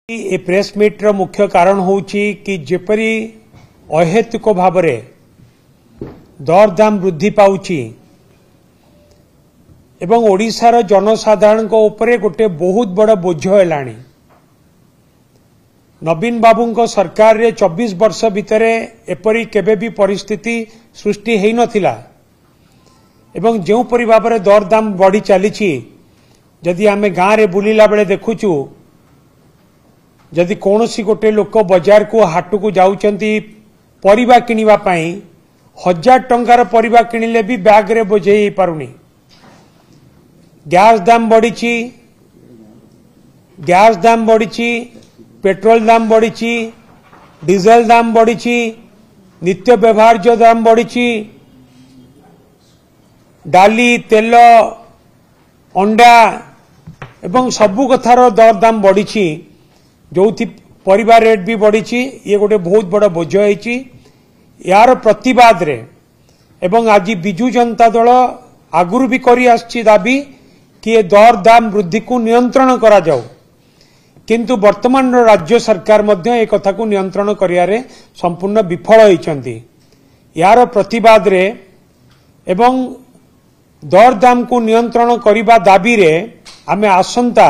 ଏ press ମିଟ୍ର ମୁଖ୍ୟ କାରଣ ହେଉଛି କି ଯେପରି ଅହେତୁକ ଭାବରେ ଦରଦାମ ବୃଦ୍ଧି ପାଉଛି ଏବଂ ଓଡ଼ିଶାର ଜନସାଧାରଣଙ୍କ ଉପରେ ଗୋଟେ ବହୁତ ବଡ଼ ବୋଝ ହେଲାଣି। ନବୀନ ବାବୁଙ୍କ ସରକାରରେ 24 ବର୍ଷ ଭିତରେ ଏପରି କେବେ ବି ପରିସ୍ଥିତି ସୃଷ୍ଟି ହୋଇନଥିଲା ଏବଂ ଯେଉଁପରି ଭାବରେ ଦରଦାମ ବଢ଼ି ଚାଲିଛି, ଯଦି ଆମେ ଗାଁରେ ବୁଲିଲା ବେଳେ ଦେଖୁଛୁ, ଯଦି କୌଣସି ଗୋଟେ ଲୋକ ବଜାରକୁ ହାଟକୁ ଯାଉଛନ୍ତି ପରିବା କିଣିବା ପାଇଁ, 1000 ଟଙ୍କାର ପରିବା କିଣିଲେ ବି ବ୍ୟାଗରେ ବୋଝେଇ ହେଇପାରୁନି। ଗ୍ୟାସ୍ ଦାମ ବଢ଼ିଛି, ଗ୍ୟାସ୍ ଦାମ ବଢ଼ିଛି, ପେଟ୍ରୋଲ ଦାମ ବଢ଼ିଛି, ଡିଜେଲ ଦାମ ବଢ଼ିଛି, ନିତ୍ୟ ବ୍ୟବହାର୍ଯ୍ୟ ଦାମ ବଢ଼ିଛି, ଡାଲି, ତେଲ, ଅଣ୍ଡା ଏବଂ ସବୁ କଥାର ଦରଦାମ ବଢ଼ିଛି, ଯେଉଁଥି ପରିବା ରେଟ୍ ବି ବଢ଼ିଛି। ଇଏ ଗୋଟେ ବହୁତ ବଡ଼ ବୋଝ ହେଇଛି। ଏହାର ପ୍ରତିବାଦରେ ଏବଂ ଆଜି ବିଜୁ ଜନତା ଦଳ ଆଗରୁ ବି କରି ଆସିଛି ଦାବି କି ଏ ଦରଦାମ ବୃଦ୍ଧିକୁ ନିୟନ୍ତ୍ରଣ କରାଯାଉ, କିନ୍ତୁ ବର୍ତ୍ତମାନର ରାଜ୍ୟ ସରକାର ମଧ୍ୟ ଏ କଥାକୁ ନିୟନ୍ତ୍ରଣ କରିବାରେ ସମ୍ପୂର୍ଣ୍ଣ ବିଫଳ ହୋଇଛନ୍ତି। ଏହାର ପ୍ରତିବାଦରେ ଏବଂ ଦରଦାମକୁ ନିୟନ୍ତ୍ରଣ କରିବା ଦାବିରେ ଆମେ ଆସନ୍ତା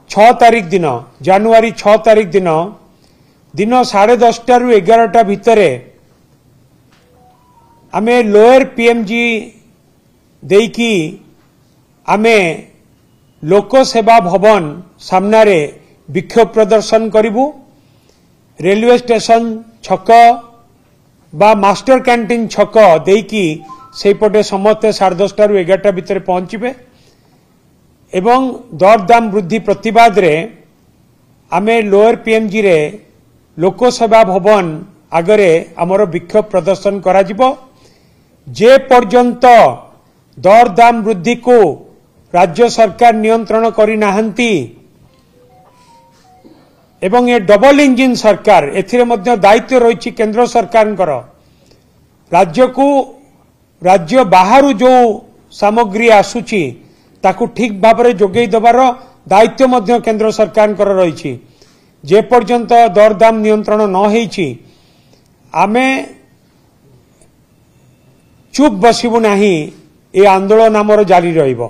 6 ତାରିଖ ଦିନ, ଜାନୁଆରୀ 6 ତାରିଖ ଦିନ, ଦିନ 10:30ରୁ 11ଟା ଭିତରେ ଆମେ ଲୋୟର ପିଏମ୍ଜି ଦେଇକି ଆମେ ଲୋକସେବା ଭବନ ସାମ୍ନାରେ ବିକ୍ଷୋଭ ପ୍ରଦର୍ଶନ କରିବୁ। ରେଲୱେ ଷ୍ଟେସନ ଛକ ବା ମାଷ୍ଟର କ୍ୟାଣ୍ଟିନ୍ ଛକ ଦେଇକି ସେଇପଟେ ସମସ୍ତେ 10:30ରୁ 11ଟା ଭିତରେ ପହଞ୍ଚିବେ ଏବଂ ଦରଦାମ ବୃଦ୍ଧି ପ୍ରତିବାଦରେ ଆମେ ଲୋୟର ପିଏମ୍ଜିରେ ଲୋକସେବା ଭବନ ଆଗରେ ଆମର ବିକ୍ଷୋଭ ପ୍ରଦର୍ଶନ କରାଯିବ। ଯେ ପର୍ଯ୍ୟନ୍ତ ଦରଦାମ ବୃଦ୍ଧିକୁ ରାଜ୍ୟ ସରକାର ନିୟନ୍ତ୍ରଣ କରିନାହାନ୍ତି ଏବଂ ଏ ଡବଲ ଇଞ୍ଜିନ୍ ସରକାର, ଏଥିରେ ମଧ୍ୟ ଦାୟିତ୍ୱ ରହିଛି କେନ୍ଦ୍ର ସରକାରଙ୍କର। ରାଜ୍ୟକୁ ରାଜ୍ୟ ବାହାରୁ ଯେଉଁ ସାମଗ୍ରୀ ଆସୁଛି ତାକୁ ଠିକ୍ ଭାବରେ ଯୋଗାଇ ଦେବାର ଦାୟିତ୍ୱ ମଧ୍ୟ କେନ୍ଦ୍ର ସରକାରଙ୍କର ରହିଛି। ଯେପର୍ଯ୍ୟନ୍ତ ଦରଦାମ ନିୟନ୍ତ୍ରଣ ନ ହେଇଛି, ଆମେ ଚୁପ୍ ବସିବୁ ନାହିଁ, ଏ ଆନ୍ଦୋଳନ ଆମର ଜାରି ରହିବ।